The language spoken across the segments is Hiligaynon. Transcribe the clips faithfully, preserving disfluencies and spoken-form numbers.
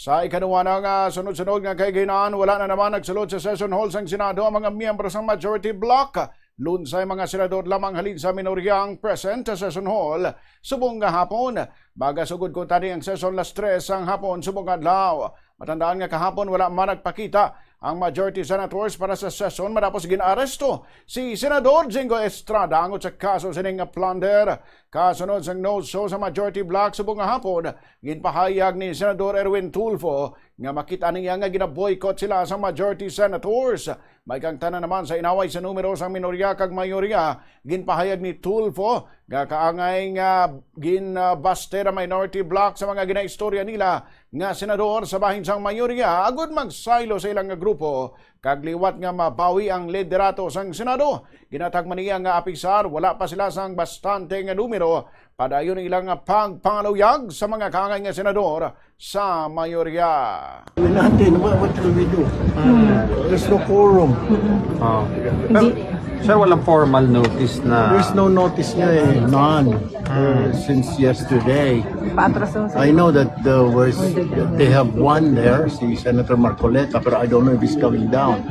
Sa ikaduha na nga sunod-sunod nga kahigayon, wala na naman nagsulod sa session hall sang Senado ang mga miyembro sang majority bloc. Lunsay mga senador lamang halin sa minorya ang present sa session hall subong gahapon. Magasugod kuntani ang session las tres sang hapon subong adlaw. Matandaan nga kahapon wala man nagpakita ang majority senators para sa session matapos gin-aresto si Senador Jingo Estrada angot sa kaso sining nga plunder. Kasunod sang no-show sa majority bloc subong gahapon, ginpahayag ni Senador Erwin Tulfo nga makita niya nga ginaboycott sila sa majority senators. May kangtanan naman sa inaway sa numero sa minorya kag mayorya, ginpahayag ni Tulfo nga kaangay nga ginbaste ang minority bloc sa mga ginaistorya nila nga senador sa bahin sang mayorya agud magsaylo sa ilang nga grupo kag liwat nga mabawi ang liderato sang Senado. Ginatag man niya nga apisar wala pa sila sang bastante nga numero, padayon ilang pagpangaluyag sa mga kaangay nga senador sa mayorya. Natin, what, what will we do? There's no quorum. Oh. Pero, sir, walang formal notice na... There's no notice nga eh. None. Uh, since yesterday. Paatraso sa I know that there was, they have one there, si Senator Marcoleta, pero I don't know if he's coming down.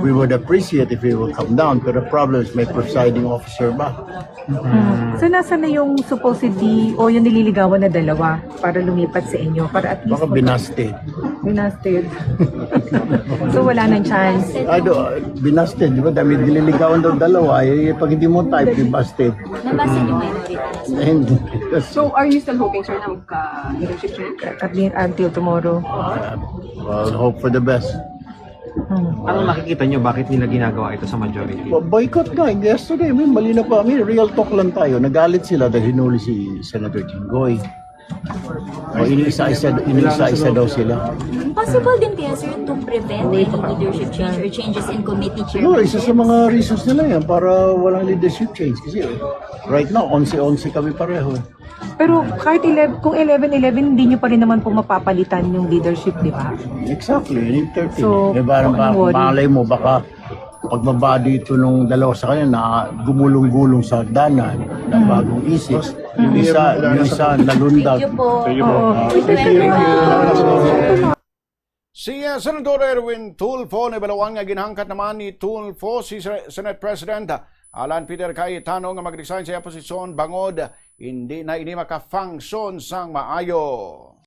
We would appreciate if he will come down, pero the problem is may presiding officer ba? So, nasa na yung supposedly o yung nililigawan na dalawa para lumipat sa inyo? Para at least... Baka binasted. Binasted. So, wala nang chance. Ado, binasted, di ba? Dami nililigawan daw dalawa, eh, pag hindi mo type, binasted. Nabasa niyo may notice? And, So, are you still hoping, sir, na magka-leadership change? At least until tomorrow. well, hope for the best. Ano nakikita nyo? Bakit nila ginagawa ito sa majority? Boycott nga. Yesterday, may mali na pa. May real talk lang tayo. Nagalit sila dahil hinuli si Senator Jinggoy. O, inisa-isa, inisa-isa daw sila. Possible din kaya, sir, to prevent any leadership change or changes in committee chair? Siguro, isa sa mga reasons nila yan para walang leadership change. Kasi eh, right now, onse-onse kami pareho. Pero kahit eleven, kung eleven eleven, hindi nyo pa rin naman po mapapalitan yung leadership, di ba? Exactly, in thirteen. So, Di ba, ang ba, worry. Malay mo, baka pagbaba dito nung dalawa sa kanya na gumulong-gulong sa hagdanan na bagong isip. Yung isa, yung isa nalundag. Thank you po. Oo. Thank you, everyone. Si uh, Senador Erwin Tulfo, nabalawan nga ginhangkat naman ni Tulfo si Sen- Senate President Alan Peter Cayetano nga mag-resign sa iya posisyon bangod hindi na ini maka-function sang maayo.